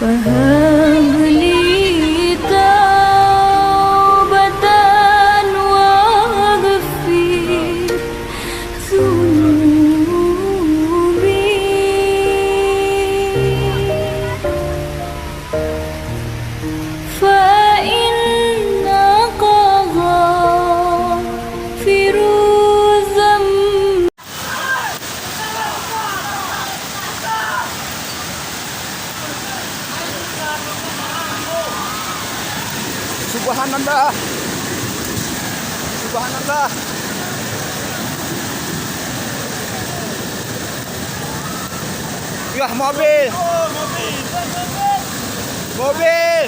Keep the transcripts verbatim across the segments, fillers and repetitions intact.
فهب لي توبة واغفر ذنوبي، فإنك غافر الذنب. Subhanallah. Subhanallah. Yah, mobil. Mobil.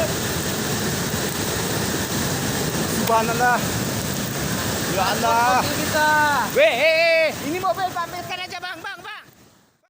Subhanallah. Ya Allah. Weh, eh, eh, ini mobil kan?